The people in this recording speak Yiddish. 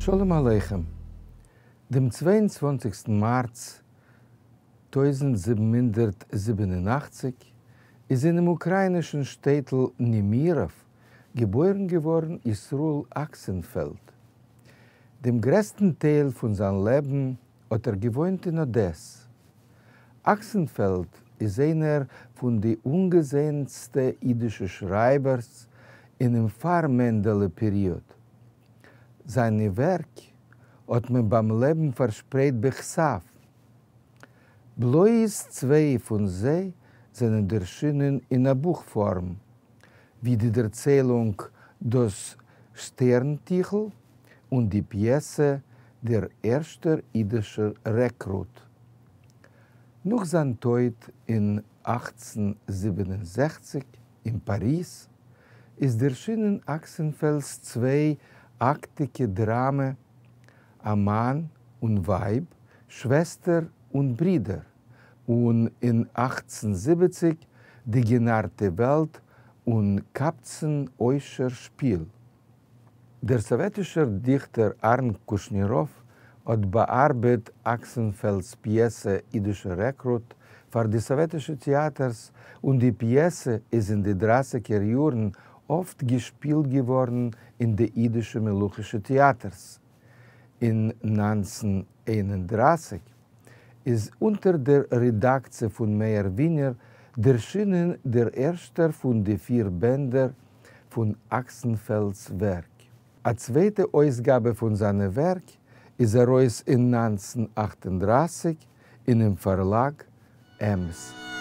שלום עליכם. דעם 22 מאַרץ 1787 איז אינעם אוקראַיִנישן שטעטל נעמיראָוו געבוירן געוואָרן ישׂראל אַקסענפֿעלד. דעם גרעסטן טייל פֿון זײַן לעבן האָט ער געוואוינט אין אָדעס. אַקסענפֿעלד איז איינער פֿון די אָנגעזעענסטע ייִדישע שרײַבערס אינעם פֿאַר-מענדעלע-פּעריאָד. זײַנע ווערק האָט מען בײַם לעבן פֿאַרשפּרייט בכתבֿ. בלויז צוויי פֿון זיי זענען דערשינען אין אַ בוך-פֿאָרם, ווי די דערציילונג דאָס שטערנטיכל און די פּיעסע דער ערשטער ייִדישער רעקרוט. נאָך זײַן טויט אין 1867 אין פּאַריז איז דערשינען אַקסענפֿעלדס צוויי-אַקטיקע דראַמע אַ מאַן און ווײַב, שוועסטער און ברידער, און אין 1870 די גענאַרטע וועלט און קבצן עושר שפּיל. דער סאָוועטישער דיכטער אַהרן קושניראָוו האָט באַאַרבעט אַקסענפֿעלדס פּיעסע ייִדישער רעקרוט פֿאַר די סאָוועטישע טעאַטערס, און די פּיעסע איז אין די דרײַסיקער יאָרן אָפֿט געשפּילט געוואָרן אין די ייִדישע מלוכישע טעאַטערס. אין 1931 איז אונטער דער רעדאַקציע פֿון מאיר ווינער דערשינען דער ערשטער פֿון די פֿיר בענדער פֿון אַקסענפֿעלדס ווערק. אַ צווייטע אויסגאַבע פֿון זײַנע ווערק איז אַרויס אין 1938 אינעם פֿאַרלאַג עמס.